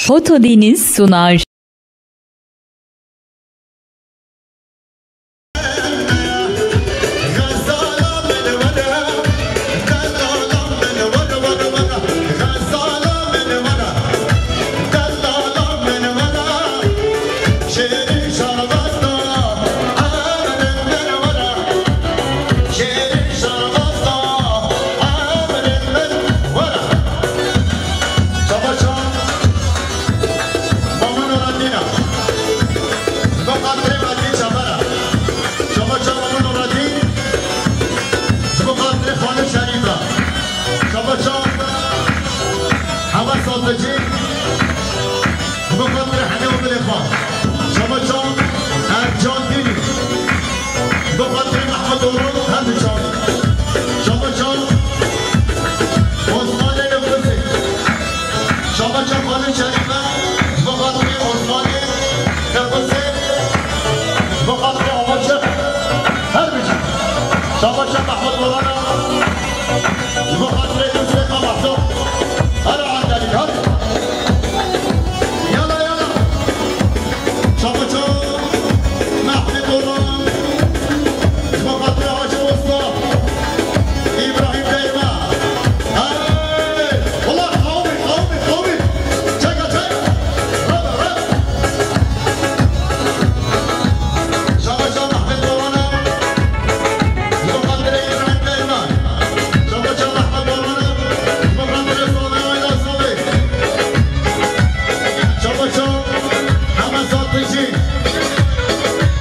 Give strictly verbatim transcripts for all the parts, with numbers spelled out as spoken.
Foto Deniz sunar. Şerbeta, emrê min were. Şabaşan, Mamun Nureddîn e. Ji bo xatirê Bedî Çepera. Şabaşan Mamun Nureddîn. Ji bo xatirê Xanim Şerîfe. Şabaşan Hewa Satıcı. Ji bo xatirê Hene û Bilê xwe. Şabaşan Ercan Dînî. Ji bo xatirê Mehmet Orhan her du çavê. Şabaşan Osmanê Nefesê. Şabaşan Xanim Şerîfe. Ji bo xatirê Osmanê Nefesê. Ji bo xatirê Omer Şêx her du çavê. Şabaşan Mehmet Orhan. Ji bo xatirê Yûsê Qamahso. Hera Antalya, hadi. Yala, yala. Şabaşan Mehmet Orhan. Ji bo xatirê Haşim Usta. Îbrahîm Deyma. Hey! Wela qawmî, qawmî, qawmî. Çeka, çek. Rebe, rebe. Şabaşan Mehmet Orhan. Ji bo xatirê Îbrahîm Deyma. Şabaşan Mehmet Orhan. Ji bo xatirê Sami, aîla Sami. Şabaşan Heme Satıcı.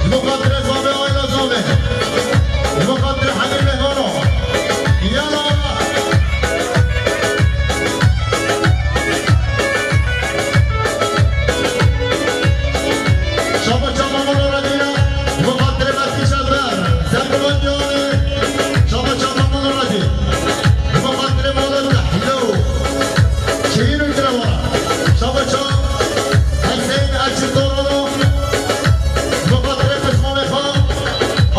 Ji bo xatirê Sami, aîla Sami. Ji bo xatirê Hemî Mehmano. Yala. Şabaşan Mamun Nureddîn. Ji bo xatirê Bedî Çeper. Serdivan Diyarê. Şabaşan Mamun Nureddîn. Ji bo xatirê mala te hilo. Şehîr û kirewara. Şabaşan Hesên Elçin Torano. Ji bo xatirê pişmanê xwe.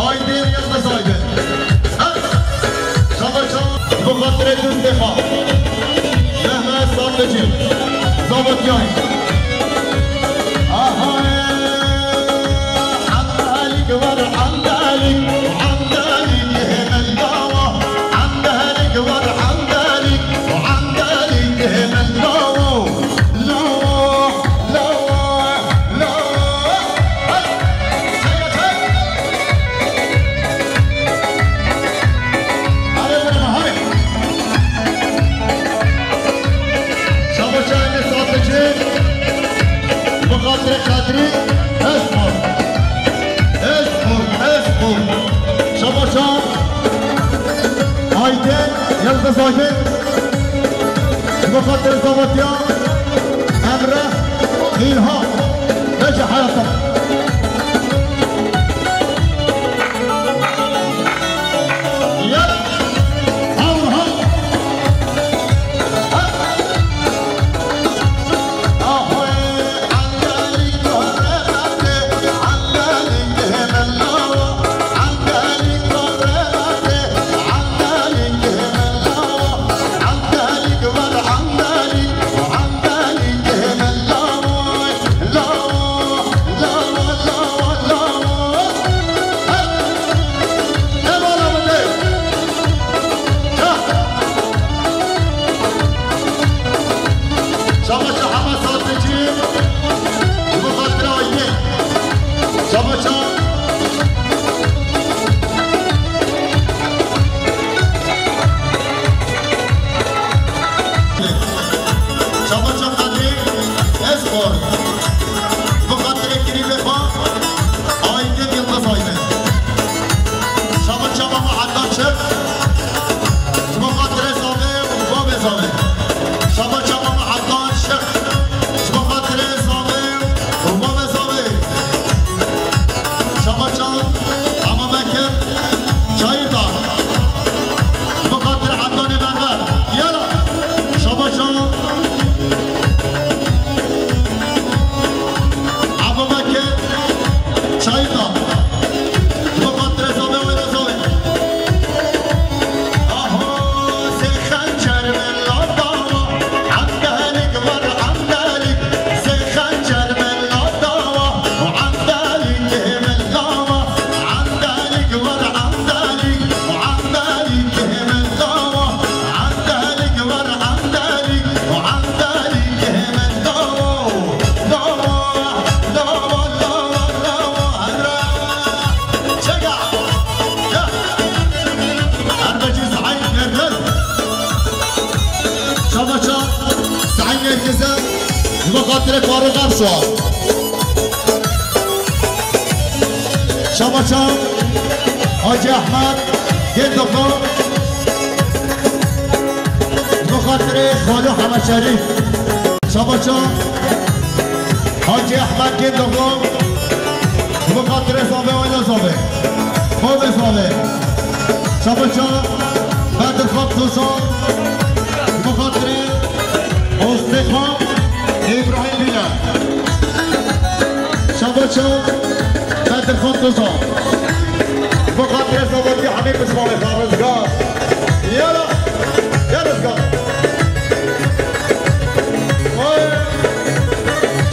Aydin Yildiz Aydin. Her. Şabaşan ji bo xatirê dostê xwe. Mehmet Sarlıcı. Zavodiyayê. Aha, Andalik var, Andalik, Andalik hemen lawa. Andalik var, Andalik, Andalik hemen lawa. Lawa, lawa, lawa. Hey, hey, hey. Hadi, hadi, hadi. Şabaşa Enes Satıcı. Bi xatirê Kadrî. Espor. Espor. Espor. Şabaşa Aydin Yıldız Aydin. Bi xatirê Zavatya. Emre. İlham. Beşe hayatım. Şabaşa Hema Satıcı, bu xatira Aydin. Şabaşa. Şabaşa Kadri Espor. Bi xatirê klîbê xwe Aydin Yildiz Aydin. Şabaşa Mama Adnan Şef. Ji bo xatirê Zavê û Bavê Zavê. Şabaşa Mama Adnan Şef. Ji bo xatirê Zavê û Bavê Zavê. Şabaşa Ama Bekir Çayırda. Bi xatir Adnanê Berber. Yala. Şabaşa. Sehîl Nêrgiz e, ji bo xatirê Farûq Ersoy. Şabaşa Hacî Ehmed Gêndoklo, ji bo xatirê Xalo Heme Şerîf. Şabaşa Hacî Ehmed Gêndoklo, ji bo xatirê Zavê, Ayla Zavê, Bavê Zavê. Şabaşa Bedirxan Tozan, ji bo xatirê Ostêxan Îbrahîm Bîle. Şabaşa Bedirxan Tozan, ji bo xatirê Zavatî Hemî Pismamê Xan Rizgar. Yala, ya Rizgar. Oy.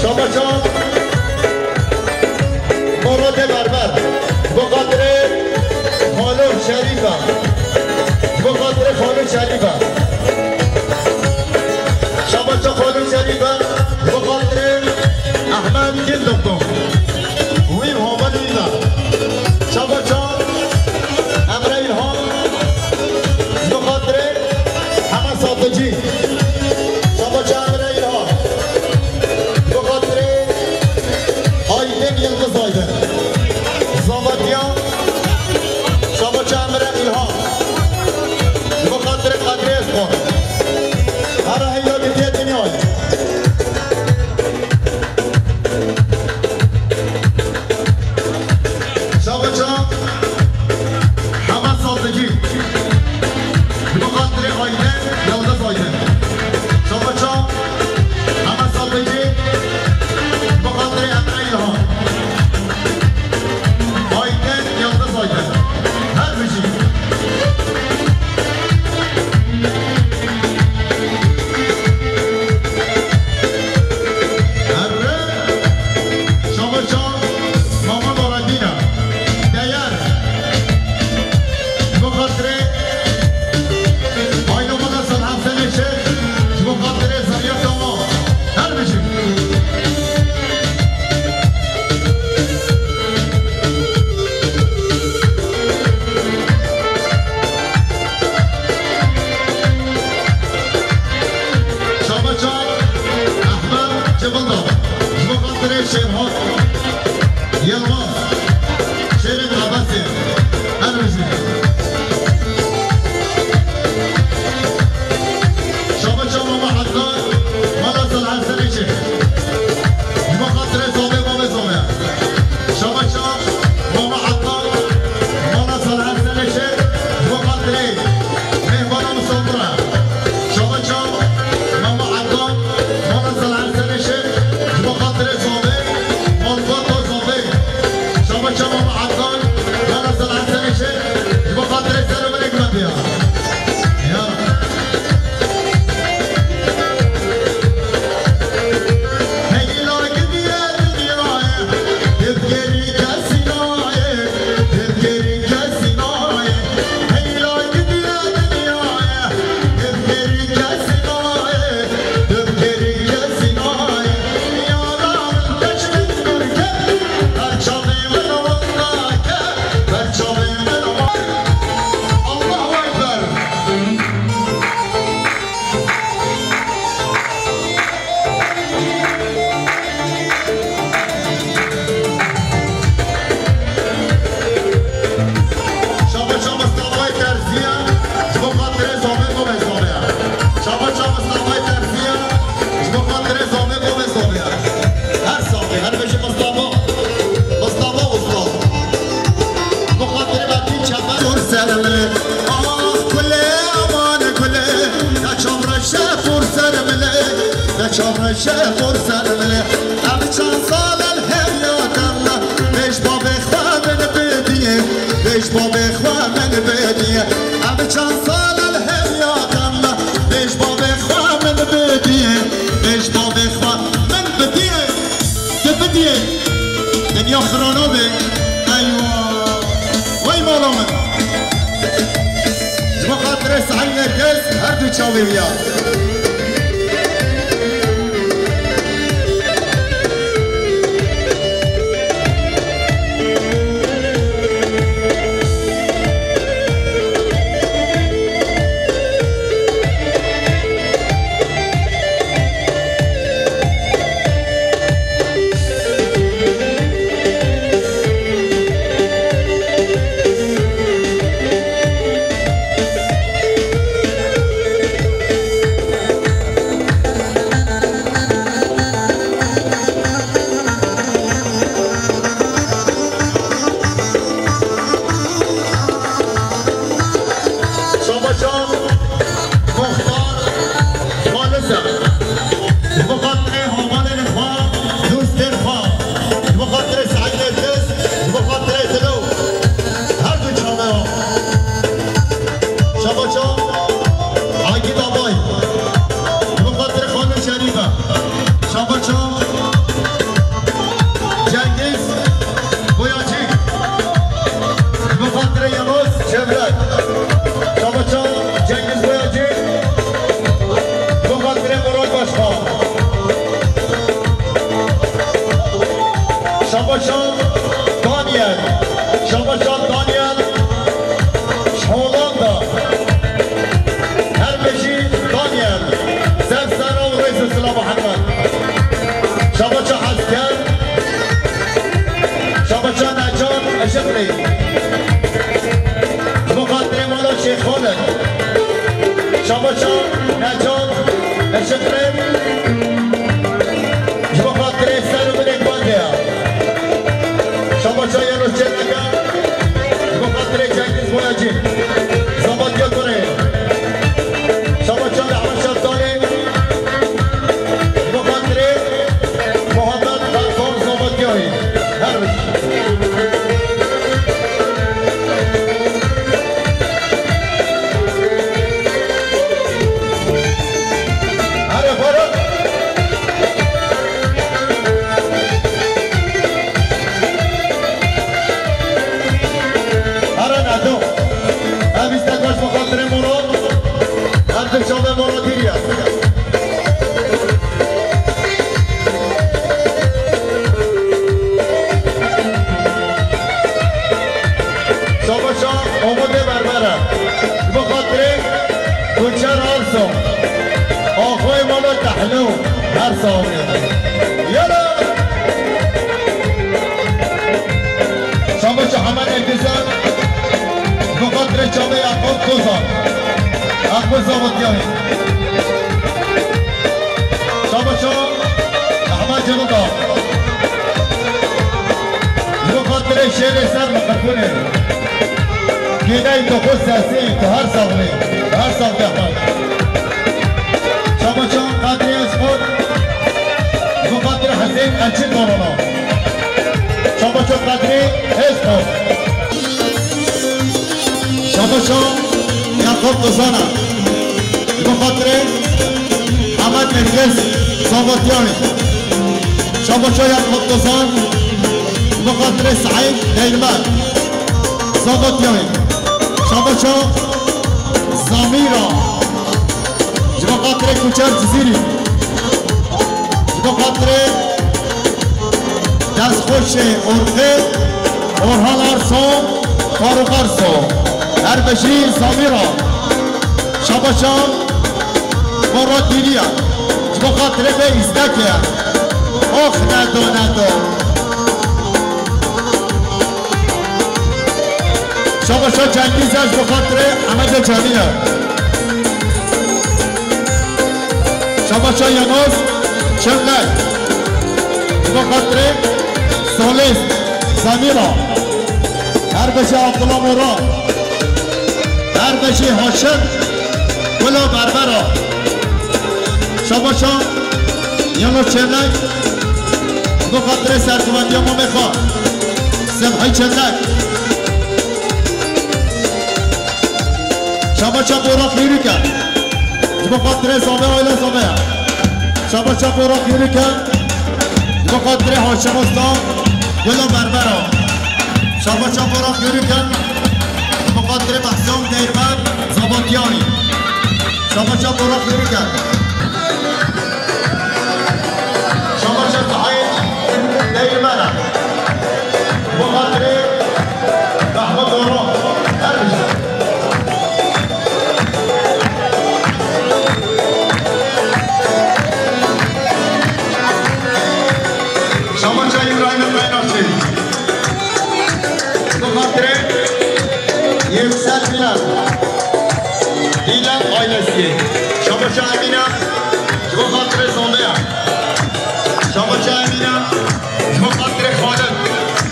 Şabaşa Muratê Berber. Ji bo xatirê Xalo Şerîf e. Ji bo xatirê Xalo Şerîf e. Şabaşa Xalo Şerîf e. Ji bo xatirê Ehmed Gil Doktor. Wî hava nîna. Şabaşa Emre İlhan. Ji bo xatirê Heme Satıcı. Şabaşa Emre İlhan. Bi xatirê Aydin Yıldız Aydın. Zavatiya Şabaşa Emre İlhan. Bi xatirê Kadrê Eskan. Her heya gidiye dinyayê. Şabaşa Heme Sadıcı. Bi xatirê Aydin Yıldız Aydın. Şabaşa Heme Sadıcı. Bi xatirê Emre İlhan. Aydin Yıldız Aydın. Her bijî. Erre, Şabaşa Mama Baradîna, Değer, ji bo xatirê Ayna Mala Sal Hemsenê Şêx, ji bo xatirê Zariya Tama, her bijî. Şabaşa Ehmed Civildar, ji bo xatirê Şêrhan Yilmaz, Şêrê Mabesê, her bijî. Şabaşa Mama Ednan, Mala Sal Hemsenê Şêx, ji bo xatirê Zavê Mavê Zavê. Şabaşa Mama Ednan, Mala Sal Hemsenê Şêx, ji bo xatirê mêhvana misafira. Şabaşa Mama Ednan, Mala Sal Hemsenê Şêx, ji bo xatirê Zavê, malbata Zavê. Şabaşa Mama Ednan, Mala Sal Hemsenê Şêx, ji bo xatirê ser û binê guhê ya. Ya. Heyla gidiye dinyayê, dibgêrî kesî nayê, dibgêrî kesî nayê. Heyla gidiye dinyayê, dibgêrî kesî nayê, dibgêrî kesî nayê. Yara min keşfin nur ket, ber çavê min wenda ket, ber çavê min wenda. Allahu Ekber. Şabaşa Mistafayê Terziye, ji bo xatirê Zavê Mavê Zavê. Şabaşa Mistafayê Terziye, ji bo xatirê Zavê Mavê Zavê. Her saxê, her bijî Mistafa, Mistafa Usta. Bi xatirê Metin Çeper. Xor ser milê, ah kulê, aman kulê. Te çavreşe xor ser milê, te çavreşe xor ser milê. Ev çend sal el hevya dalla, bêj bavê xwe min bidiyê, bêj bavê xwe min bidiyê. Ev çend sal el hevya dalla, bêj bavê xwe min bidiyê, bêj bavê xwe min bidiyê. Tu bidiyê. Dinya xira nabe. Eywa. Wey mala min. Ji bo xatirê Sehîl Nergis her du çavê wî ya. Her sax bî. Yala! Şabaşa Hemed Ekizan, bi xatirê çavê Yakup Kozan. Yakup Zavutyanî. Şabaşa Ehmed Cemil Dağ. Ji bo xatirê şêrê ser mikrofon. Gêdayî dokuz sesî, tu her sax bî, tu her sax bî Ehmed. Şabaşa Qedrî Esqot, ji bo xatirê Hesên Elçin Dorona. Şabaşa Qedrî Esqot. Şabaşa Yakup Kozana. Ji bo xatirê Hemed Nergis Zavutyanî. Şabaşa Yakup Kozan. Ji bo xatirê Seîd Deyrmen Zavutyanî. Şabaşa Zamîra. Ji bo xatirê Kuçer Cizîrî. Ji bo xatirê Destxweşê Orxê, Orhan Arso, Faruk Arso. Her bijî Zamîra. Şabaşa Murat Dîriya. Ji bo xatirê vê îzdekê. Ox nedo nedo. Şabaşa Cengîz ya ji bo xatirê Ehmedê Cemîl e. Şabaşa Yunus Çemlek. Ji bo xatirê solist Samîra. Her bijî Abdullah Moran. Her bijî Haşim Gula Berbera. Şabaşa Yunus Çemlek. Ji bo xatirê serkivandiya mamê xwe. Semhî Çemlek. Şabaşa Borak Yürüken. Ji bo xatirê Zame, aile Zame. Şabaşa Borak Yürüken. Ji bo xatirê Haşim Usta, Gula Berbera. Şabaşa Borak Yürüken. Ji bo xatirê Behzam Deyrmen, Zabatyanî. Şabaşa Borak Yürüken. Şabaşa Tahir Deyrmen. Ji bo xatirê Mehmet Orhan. Her bijî. Şabaşa İbrahim Kaynakçı. Ji bo xatirê Yüksel Bilal. Bilal ailesi. Şabaşa Emine. Ji bo xatirê Zombeya. Şabaşa Emine. Ji bo xatirê Xalid.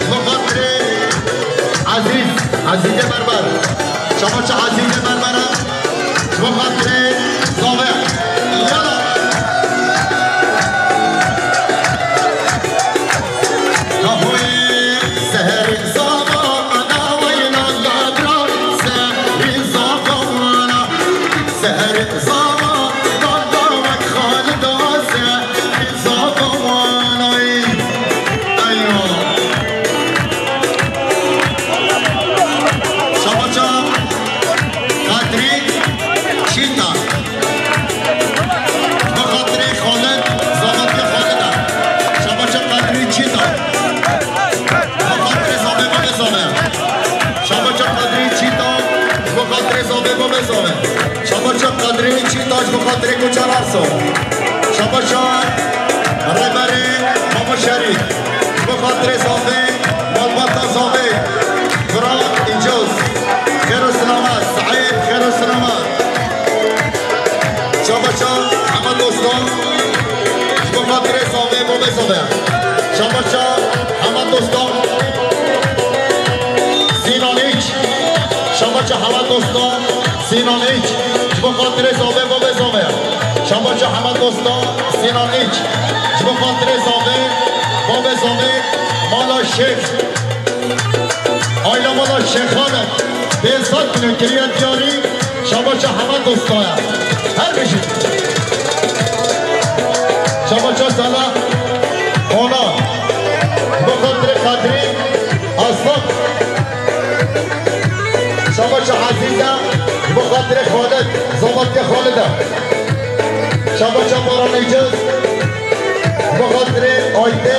Ji bo xatirê Ezîz. Ezîzê Berber. Şabaşa Ezîzê Berbera. Ji bo xatirê Zombeya. Yala. Kahoyê seherê zava, qeda weyna dadra, seherê zava wana. Seherê zava, dada wek Xalida, seherê zava wana. Eywa. Şabaşa Qedrî Çîta. Bi xatirê Xalid, Zavatê Xalid e. Şabaşa Qedrî Çîta. Bi xatirê Zavê Babê Zave. Şabaşa Qedrî Çîta. Bi xatirê Zavê Babê Zave. Şabaşa Qedrî Çîta. Bi xatirê Koçer Arso. Şabaşa Rêberê Mamo Şerîf. Bi xatirê Zavê, malbata Zavê. Bira Îcoz. Xêr û selamet. Seîd, xêr û selamet. Şabaşa Hemed Dostan. Ji bo xatirê Zavê, Babê Zave. Şabaşa Hemed Dostan. Sinan Îç. Şabaşa Hemed Dostan. Sinan Îç. Ji bo xatirê Zavê, Babê Zave. Şabaşa Hemed Dostan. Sinan Îç. Ji bo xatirê Zavê, Babê Zave. Mala Şêx. Aile mala Şêxan e. Pênc sed kilo kiriye diyarî. Şabaşa Hemed Dostan e. Her bijî. Şabaşa Sala. Ona. Ji bo xatirê Qedrî. Aslan. Şabaşa Ezîze. Ji bo xatirê Xalid. Zavatê Xalid e. Şabaşa Baran Îcoz. Ji bo xatirê Ayte,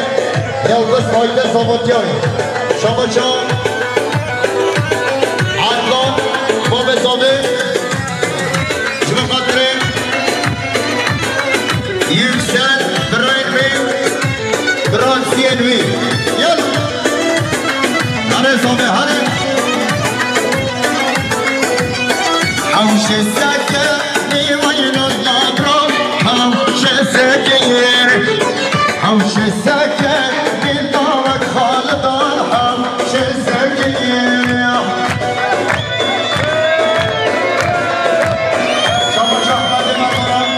Yildiz Ayte Zavatyanî. Şabaşa Adnan Babê Zave. Ji bo xatirê Yüksel Yalla. Hadi Sobe, hadi. Hewşê sekinî weyna labra, hewşê sekinî. Hewşê sekinî dawek xalidan, hewşê sekinî. Şabaşa Fatîma Baran,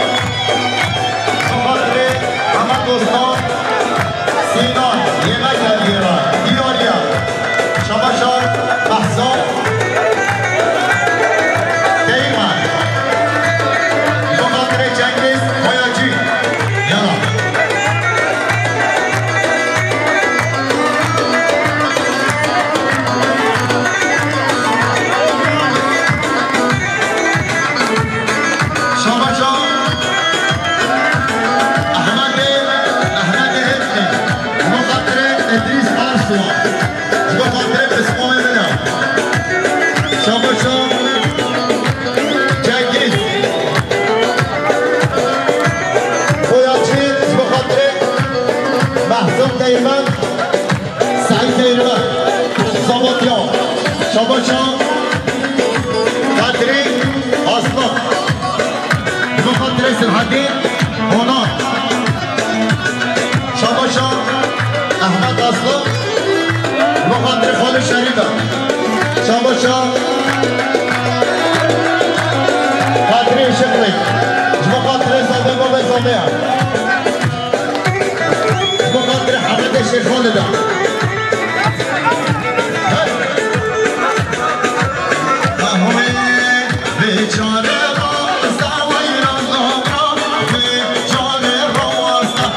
bi xatirê hema dostan, Sînan, yemek hediye re, diyariye. Şabaşa Behzat Teğmen, bi xatirê Cengiz Kayacî. Yala. Şabaşa Ehmedê, Ehmedê Hêzmî, ji bo xatirê Îdrîs Arslan, ji bo xatirê pismamê min e. Şabaşa Cengiz. Boyacı, ji bo xatirê Mehzûm Teğmen, Seîd Teğmen, Zavatya, Şabaşa Kadrî Aslan, ji bo xatirê Silhedîn Honan. Şabaşa Ehmed Aslan, ji bo xatirê Xalid Şerîf e. Şabaşa Kadrî Işıklı, ji bo xatirê Zabe Babe Zabe e. Ji bo xatirê Hemedê Şêxanê de. Ahûyê vê çare rast e, weyran labra, vê çare rast e.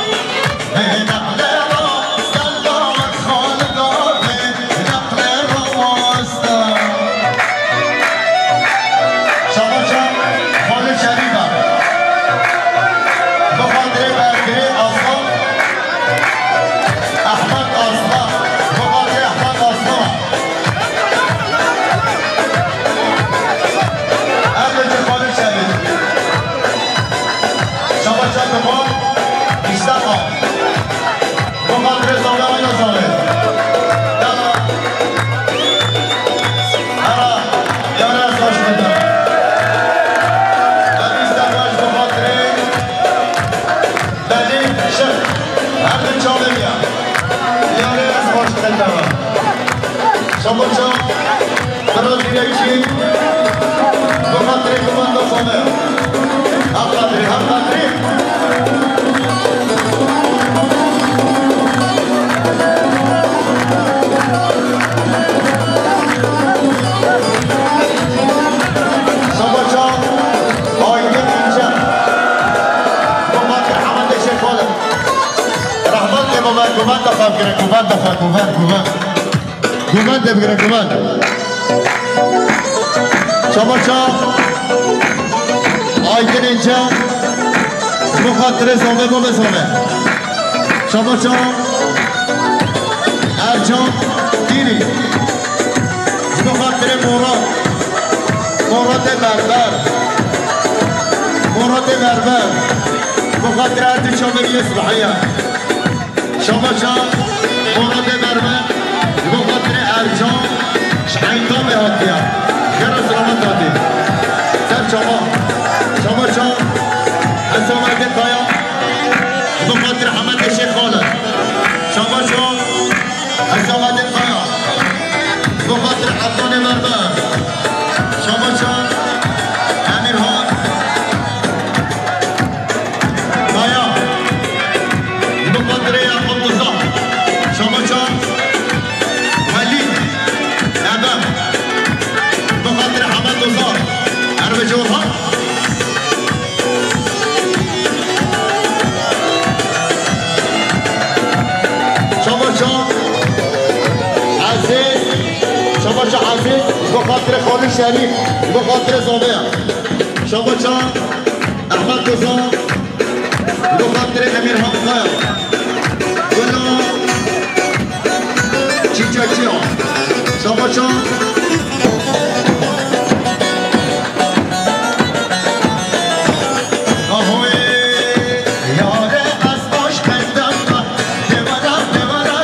Şabaşa Xalid Şerîf e. Bi xatirê bergirê Aslan. Ehmed Aslan. Bi xatirê Ehmed Aslan. Ev li cî Xalid Şerîf. Şabaşa Duman, Îştexa. Bi xatirê Zave wayna Zave. Yala. Hera, yara ez baş dibim. Ev Îştexa ji bi xatirê Belî Şir. Her du çavê ya. Yara ez baş dibim. Şabaşa. Bira zîrekî, bi xatirê kumanda xwe me. Hevqatirî, hevqatirî. Şabaşa Aydin İnce. Bi xatirê Hemedê Şêxanê. Rehmet lê baba, kumanda xwe bigire, kumanda xwe, kumand, kumand. Gumend de bigire, gumend. Şabaşa Aydin İnce, ji bo xatirê Zave bo be Zave. Şabaşa Ercan Dîrî, ji bo xatirê Murat, Muratê Berber, Muratê Berber, ji bo xatirê her du çavê yê sibahiye. Şabaşa Muratê Berber, ji bo xatirê Ercan, ji Eyntamê hatiye. Xêr û selamet hatî. Ser çava. Şabaşa Hesamedê Kaya, ji bo xatirê Hemedê Şêxanê. Şabaşa Hesamedê Kaya, ji bo xatirê Ercanê Berber. Şabaşa Emirhan. Kaya. Bi xatirê Yakup Dozan. Şabaşa Welîd Ebem. Bi xatirê Hemed Dozan. Erbêj Orhan. Şabaşa Ezîz. Şabaşa Ezîz. Bi xatirê Xalid Şerîf. Bi xatirê Zaveya. Şabaşa Ehmed Dozan, bi xatirê Emîr Hamzaya, Gula Çîçekçiya, Şabaşa. Ahoyê, yare ez aşk kerdem, devara, devara,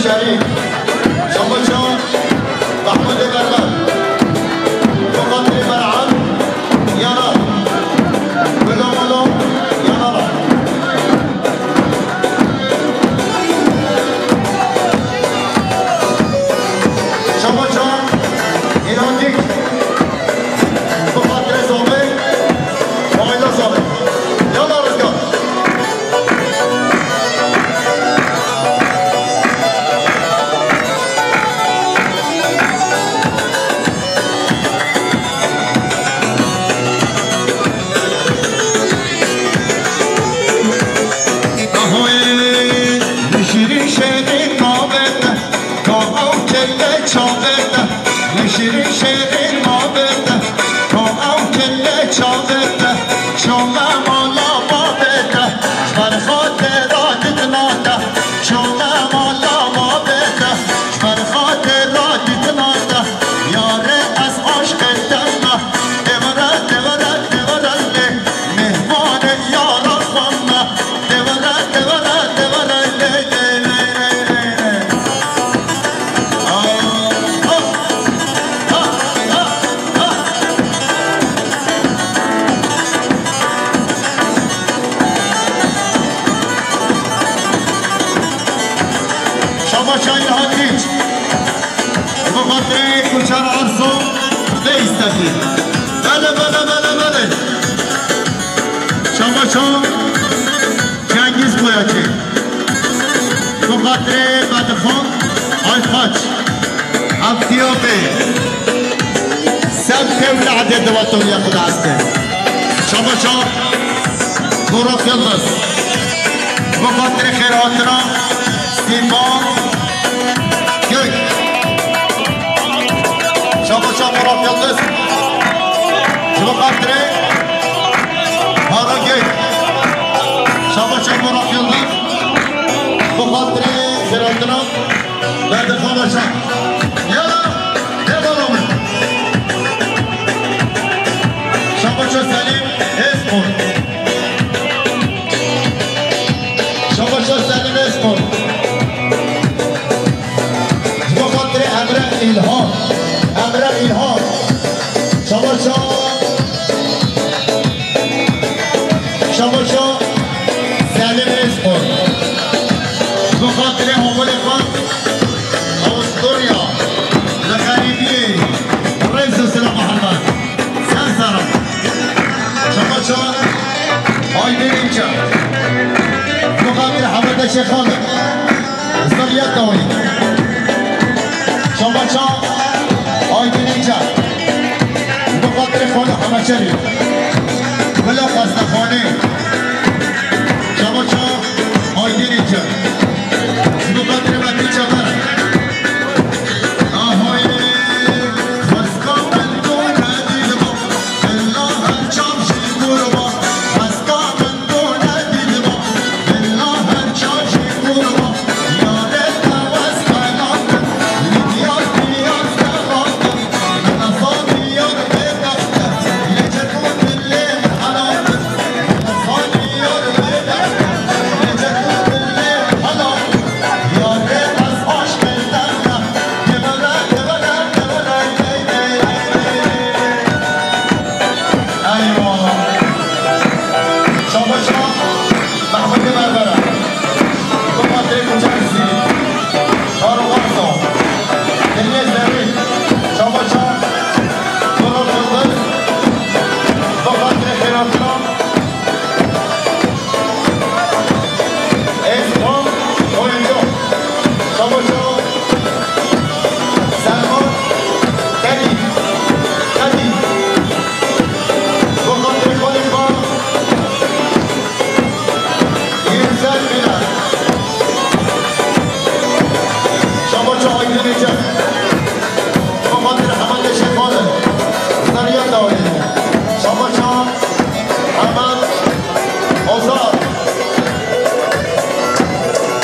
Şerîf, Şabaşa Mehmûdê Berber, Muqadirê Berhan, Yara, Gulo Mulo, Yara. Şabaşa Îlancîk, Muqadirê Zobê, Ayla Zobê. Yala Rizgar. Ahoyê, şîrîn şêrîn navê te, ka ew kele çavê te. Şîrîn şêrîn navê te, ka ew kele çavê te. Çome mala bavê te, ji ber xatira didina te. Çome mala bavê te, ji ber xatira didina te. Yarê ez aşqê te me, devre, devre, devre lê, mêhmanê yara xwe me. Devre, devre, devre lê, lê, lê, lê, lê. Şabaşa Îlhan Dîç. Bi xatirê Kulçar Arso vê îstekî. Bele, bele, bele, bele. Şabaşa Cengiz Boyacı. Bi xatirê Bedixan Ayxaç. Ev tiya bê. Ser tevle edê divatoniya xwe de este. Şabaşa Burak Yıldız. Bi xatirê xêrhatina Sîman Gök. Şabaşa Burak Yıldız. Ji bo xatirê Hara Gök. Şabaşa Burak Yıldız. Bo xatirê xêrhatina Berdixa Başar. Yala, ne bala min. Şabaşa Selim Espor. Şabaşa Selim Espor. Ji bo xatirê Emre İlhan. Emre İlhan. Şabaşa. Şabaşa Selim Espor. Ji bo xatirê oxirê xwe Avusturya. Li xerîbiyê. Rêz û silama hurmet. Ser sera. Şabaşa Aydin İnce. Muqatil Hemede Şêxanê. Zirya Dawî. Şabaşa Aydin İnce. Muqatil Xalo Hemeşerî. Bila Xestexanê. Şabaşa Aydin İnce. Muqatil Metin Çeper. Ahoyê, xweska min tu nedîtibû, illa her çav jî qurba. Xweska min tu nedîtibû, illa her çav jî qurba. Yarê te wes xelat in, li diyar diyar xelat in. Min ez zanî yar bêbext e, lê çeto dilê min helat in. Esma Oyuncu. Çamaşo Selma Tedî. Tedî. Bo xatirê xalê xwe. Yirmi sekiz milyar. Çamaşo Aydın Ece. Bo xatirê Hemed Şêxanê. Zerriya dawî. Çamaşo Hemed Ozan.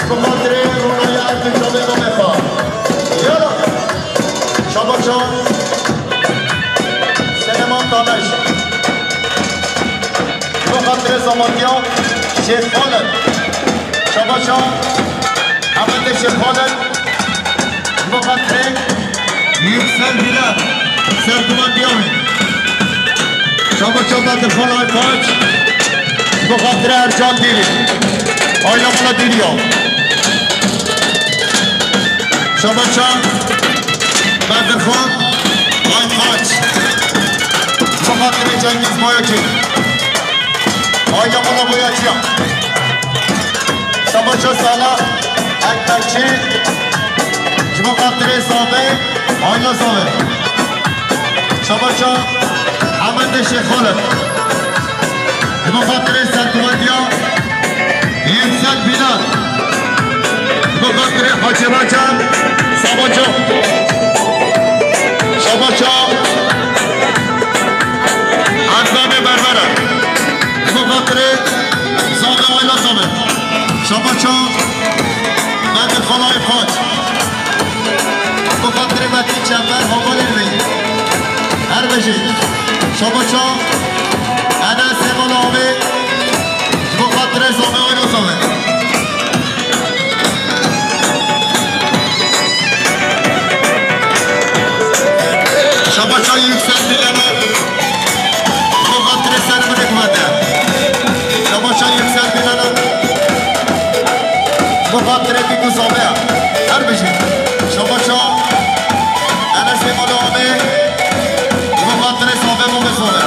Bi xatirê ronaya Erdinçamê namê xwe. Yala. Şabaşa Seleman Taneş. Bi xatirê Zamantiya Şêxanê. Şabaşa Hemedê Şêxanê. Xatirê Yüksel Bilal, Serdivan Diyavî. Şabaşa Bedirxan Aytaç, bi xatirê Ercan Dîlî. Ayla Mala Dîliya. Şabaşa Bedirxan Aytaç, bi xatirê Cengiz Boyacı. Ayla Mala Boyacıya. Şabaşa Sala Ekmekçi, ji bo xatirê Zabe, Ayla Zabe. Şabaşa Hemed Şêxxalid, ji bo xatirê Serdivandiya Yüksel Bilal, ji bo xatirê Hacı Recep Sabaca. Şabaşa Erzanê Berbere. Ji bo xatirê Zabe Ayla Zabe. Şabaşa Bedirxan Aytaç. Ji bo xatirê Metin Çember, Havalên Bey. Her bijî. Şabaşa Enes Heval Amê. Ji bo xatirê Zabe Ayla Zabe. Şabaşa Yüksel Bilal. Ji bo xatirê ser min hikmete. Şabaşa Yüksel Bilal. Ji bo xatirê Bîku Zabe. Her bijî. Şabaşa Enesê Mala Amê. Ji bo xatirê Zabe, Mame Zabe.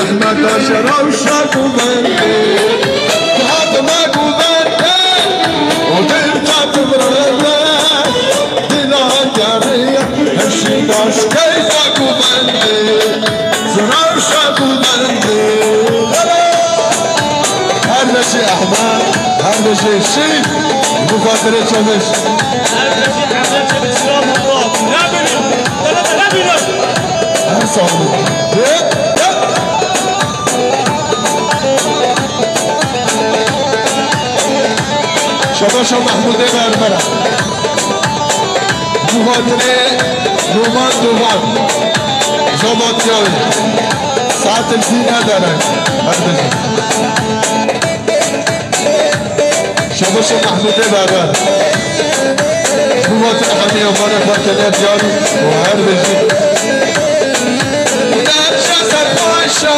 Ehmeda ji rewşa guvendê, hatime guvendê, û dil qet mirende, dila geriya, hemşî daş keyfa guvendê, ji rewşa guvendê. Her bijî Ehmed, her bijî şî, bi xatirê Çawiş. Her bijî Ehmed Çawiş, silam Allah. Ne bileyim, ne bileyim. Her sağ olun. Şabaşa Mahmudê Berbera. Bu hatire Numan Duman. Zabat yawi. Saat zîne dere. Kardeşim. Şabaşa Mahmudê Berber. Ji bo xatirê hemî Amerîka kene diyar û her bijî. Derşa serbaşa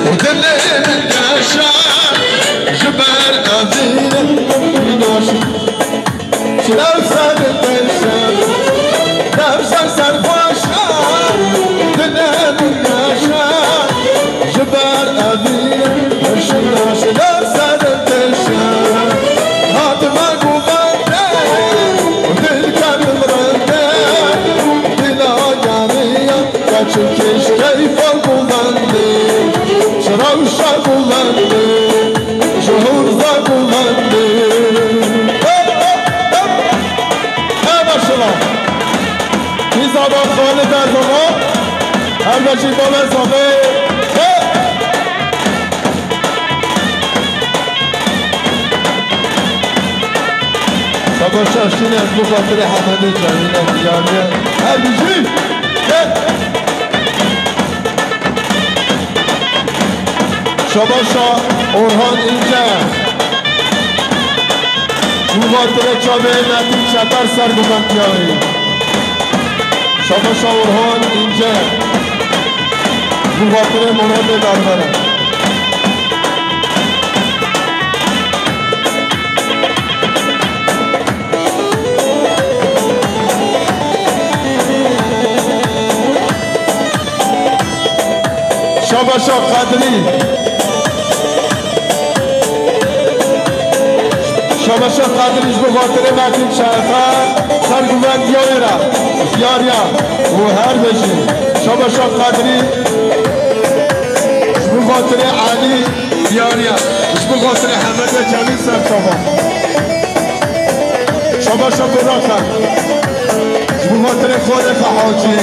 û dilê min geşa, ji ber evî naşim. Şirew ser deşa, derşa serbaşa, dilê min geşa, ji ber evî naşim. Şirew ser deşa, hatime guvende, dil kendim rende, dila yaniya, kaçın keş keyfa guvende, şirew şa guvende, ji hurza guvende. He, he, he. He, başla. Pîza da xalî derdama, her beşî bala zavê. He. Şabaşa şîne, ez bi xatirê Hemedê Cemîle diyariye. Her bijî. Gel. Şabaşa Orhan İnce. Ji bo xatirê çavê Metîn Çepar ser guvendiyarî. Şabaşa Orhan İnce. Ji bo xatirê Muratê Berbere. Şabaşa Qadrî. Şabaşa Qadrî ji bo xatirê Metîn Çerxa, serguvendiyayê re, diyariya û her bijî. Şabaşa Qadrî ji bo xatirê Elî, diyariya. Ji bo xatirê Hemedê Cemîl serçava. Şabaşa Buraka. Ji bo xatirê Xalê Hacî.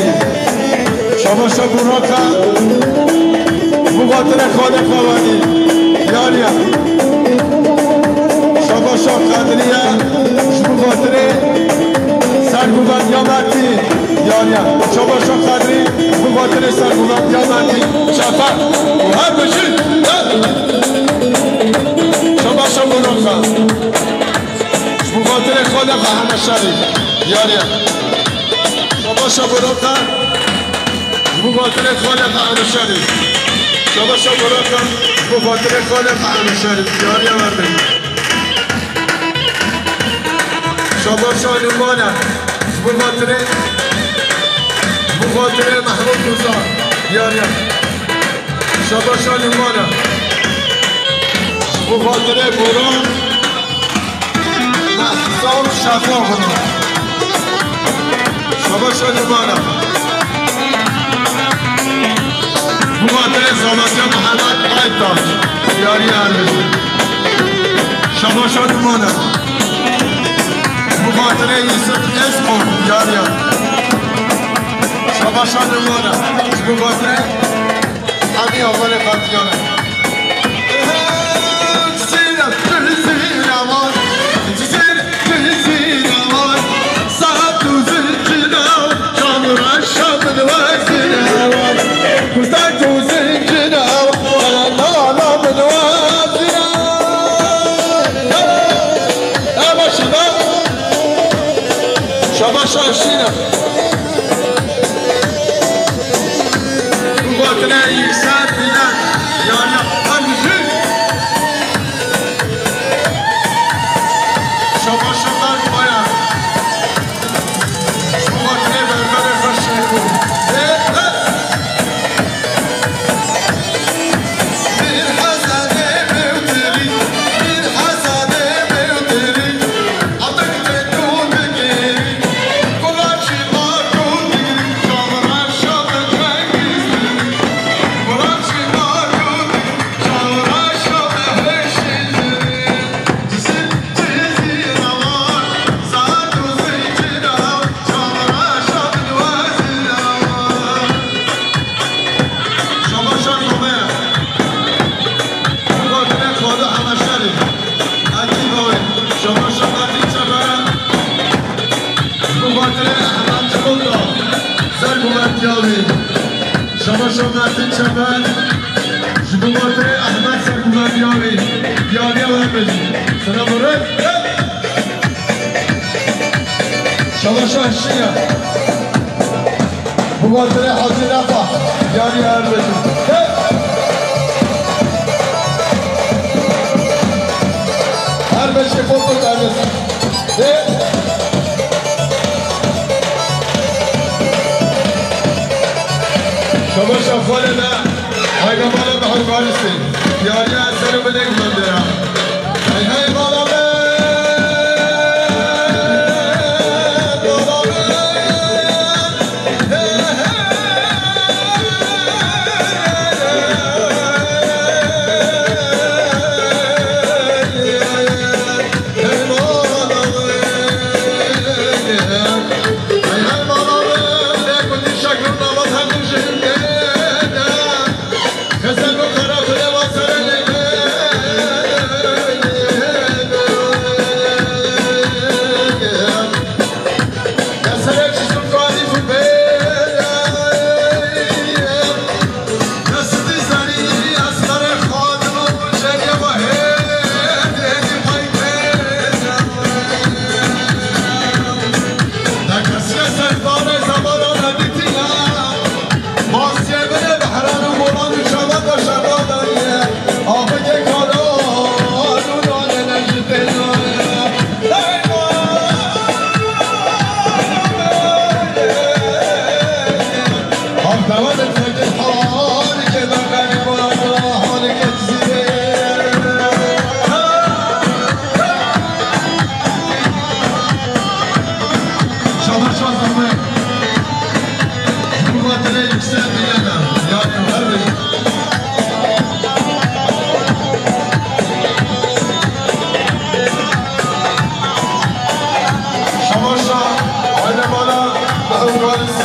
Şabaşa Buraka. Ji bo xatirê Xalê Xawanî. Yariya. Şabaşa Qedriye. Ji bo xatirê serguvendiya Metî. Yariya. Şabaşa Qedrî. Ji bo xatirê serguvendiya Metî. Şefer. Û her bijî. Şabaşa Buraka. Ji bo xatirê Xalê Xwe Heme Şerîf. Yariya. Şabaşa Buraka. Ji bo xatirê Xalê Xwe Heme Şerîf. Şabaşa Buraka. Ji bo xatirê Xalê Xwe Heme Şerîf. Yariya werdin. Şabaşa Nûmana. Ji bo xatirê, ji bo xatirê Mehmûd Musa. Yariya. Şabaşa Nûmana. Ji bo xatirê Boran. Mehsûm Şafo Xunî. Şabaşa Nûmana. Ji bo xatirê Zalatya Mihemed Aytaş. Diyariya Ermeni. Şabaşa Nûmana. Ji bo xatirê Yusuf Esqor. Diyariya. Şabaşa Nûmana. Ji bo xatirê Hemî Avalê Qatiyana. Şabaşa şîne. Xatire Yîkser Bîle, yariya Şomertin Çemen, ji bo xatirê Ehmed Serguven Diyarî, Diyarî Ewebij. Selam û rêz. Şabaşa şiya. Bi xatirê Hacî Refah, Diyarî Ewebij. Her beşê foto derdest. Şabaşa xalê me, hayda mala me hewkarisî. Diyariya ser û binêk mendira. Hey hey mala me, mala me. Hey hey. Şabaşa, aile bala, Hewkaris,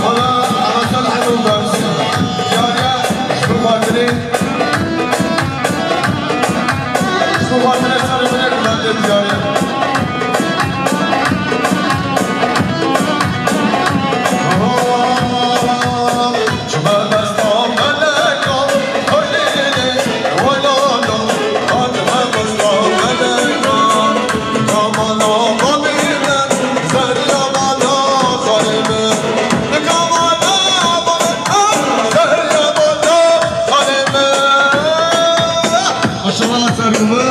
bala, Hasan Hewkaris, Diyariya, ji bo xatirê, ji bo xatirê serê min ê guhende Diyariya. Maşallah, ser bu.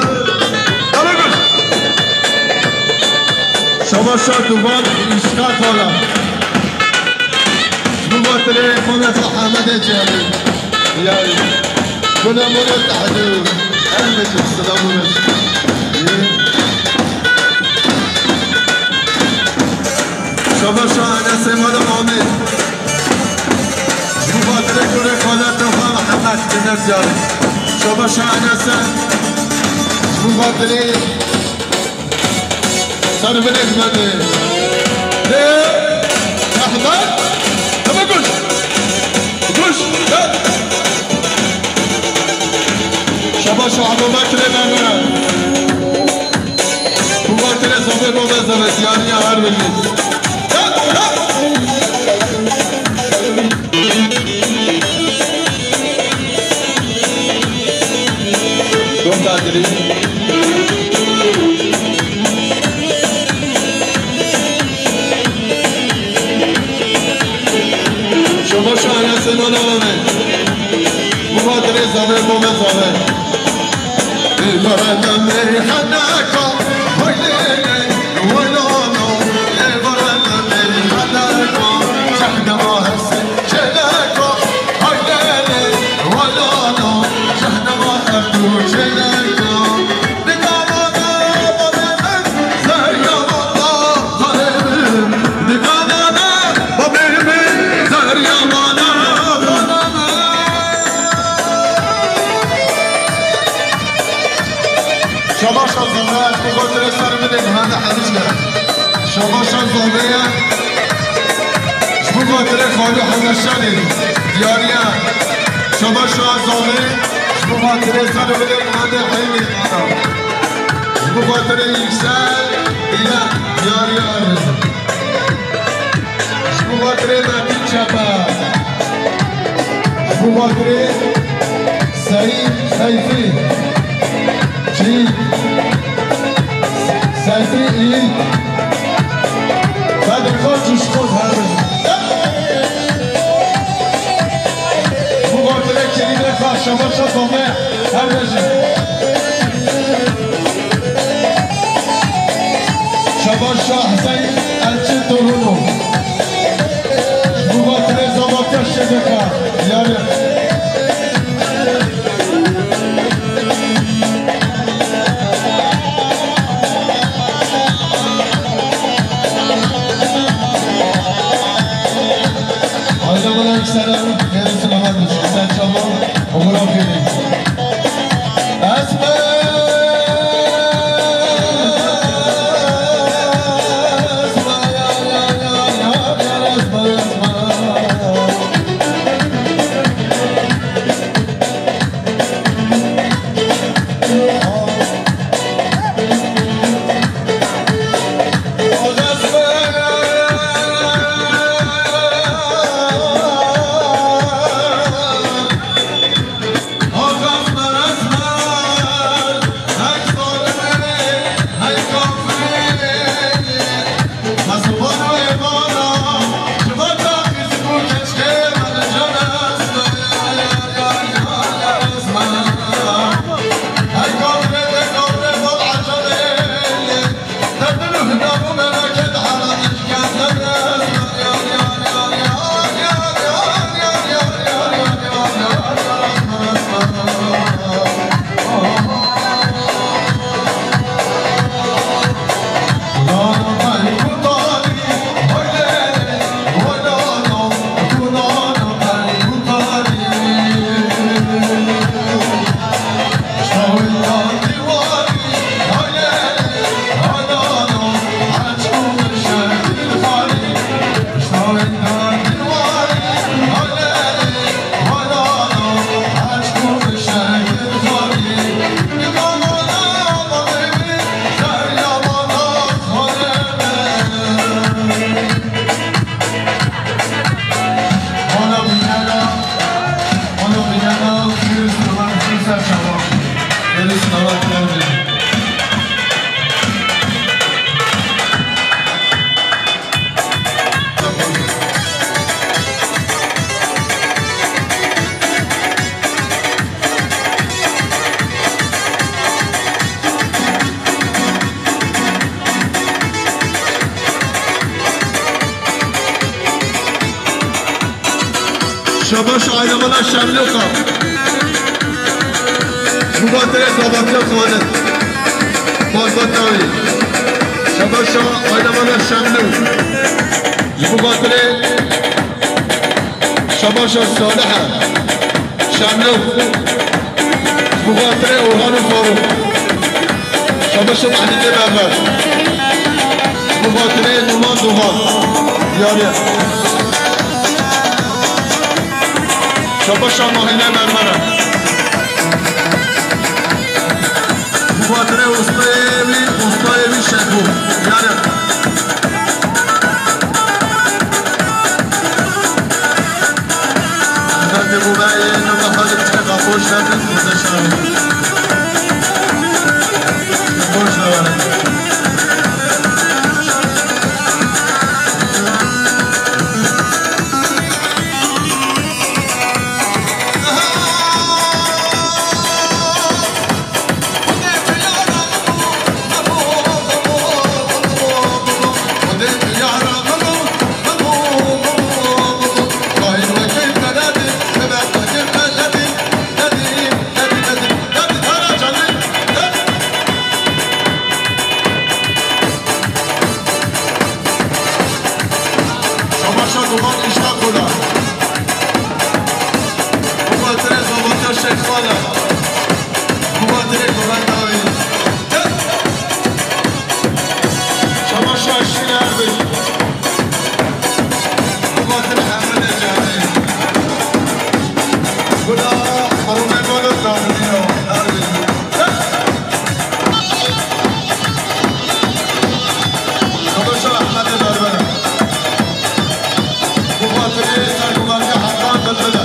Şabaşa duvan, işka kala. Bu vatire, Mehmet Ahmet Eceli. Yani, buna bunu tahdu. Elbette, selamun aleyküm. Şabaşa Enesê me li Amê. Ji bo xatirê kurê xaleta xwe Mihemed Enes yani. Şabaşa Enesê. Ji bo xatirê Servinê xwedê. Lê Ehmed, heme guş. Guş, gel. Şabaş Abu Bekir'e ben. Bu vakti de sohbet olmaz da Diyariya her bildi. Gel, gel. Çok tatlı. Şabaş Enesê me navê. Bu xatirê zavê bo me zavê. Ê xwe me demê heneka, haydê, welano. Ê xwe me demê heneka, çehnema hesê. Çêleka, haydê, welano, cehnema her du çêleka. Dikana me, babê min, zerya bana, xalê min. Dikana me, babê min, zerya bana, xalê min. Şabaş Azam, bu xatirê ser min ê, hene heriç kere. Şabaşa zavê ye. Ji bo xatirê Xalû Hemeşanê Diyariya. Şabaşa zavê ji bo xatirê ser û bilê Milandê Eynê Ana. Ji bo xatirê Yüksel ya Diyariya Ermezin. Ji bo xatirê Metin Çepe. Batirê Seyîd Seyfî. Çî? Seyfî Îlîk. Bedr Xan Çuşkun her bijî. Bu batirê kilîdê xwe şabaşa zame her bijî. Şabaşa Hüseyin Elçi Torunu. Bu batirê zame teşkil dike. Yani. Aydemir Eksen'e geri sınava düştü. Sen çabuk, umura geri. Esmer! Ana binana, ana binana, virüs olan kimse çabuk. Virüs olan kimse. Şabaş aydemana Şemlûka. Ji bo xatirê Zabatya Xalid. Xalid Dawî. Şabaş aydemana Şemlû. Ji bo xatirê Şabaşa Salihe. Şemlû. Ji bo xatirê Orhan û Farûq. Şabaşa Mehdîdê Berber. Ji bo xatirê Numan Duhan. Diyarê. Şabaşa Mahîne Berber. Ji bo xatirê ustayê wî, ustayê wî Şeko. Diyarê. Efendim, bu bey, ne bakalım, ne kapı, hoş geldin, bize çağırın. Hoş geldin. Şabaşa Duman, İstanbul'a. Bu batire Zabatya Şekfala. Bu batire Duman Davi. Şabaşa Şirin Erbil. Bu batire Hemed Ecemi. Bu da Harun Eko'nun Davi. Şabaşa Ehmedê Berbera. Bu batire Sergumanî Hakan Bilbile.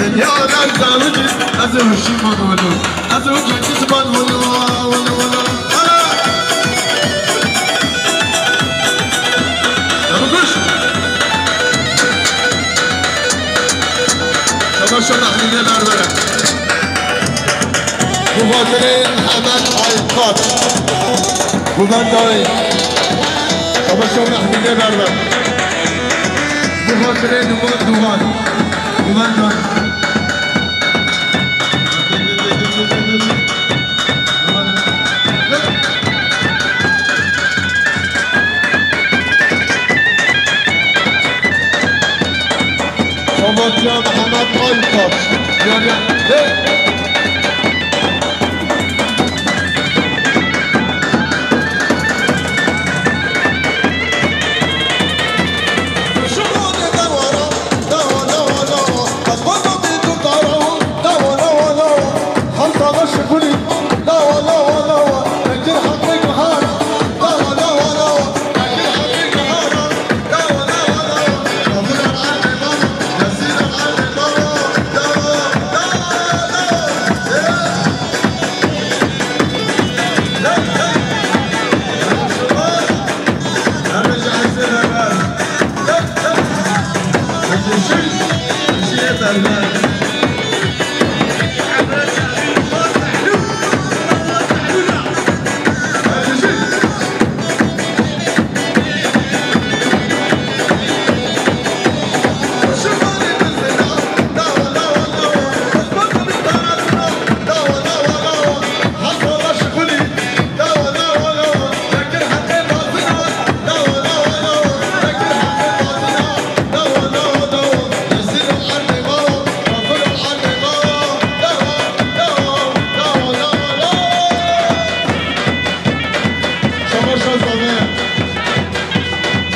Ya ben zalim, ez huşum man welo. Ez huşum man welo, welo, welo. Ana! Ya bu kuş. Şabaş şabaş, milli berber. Bu xatirê Hemed Aykaç. Guvendayê. Şabaş şabaş, milli berber. Bu xatirê Duman Duman. Duman Duman. Şabatya Mehmet Aytaç. Yani, hey!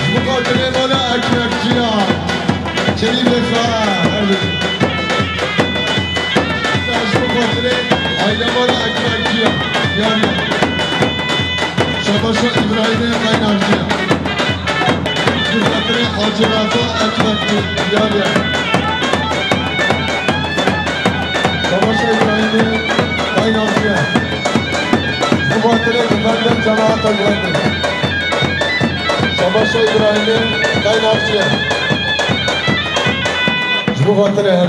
Ji bo xatirê mala ekmekçiya. Çelî vêxa her bî. Ji bo xatirê aîlemana ekmekçiya. Diyar e. Şabaşa Îbrahîmê Qaynavciya. Ji bo xatirê Hacî Reza ekmekçi. Diyar e. Şabaşa Îbrahîmê Qaynavciya. Ji bo xatirê Guvendê, cemaeta Guvendê. Şabaşa Îbrahîmê Qaynavciya. Ji bo xatirê her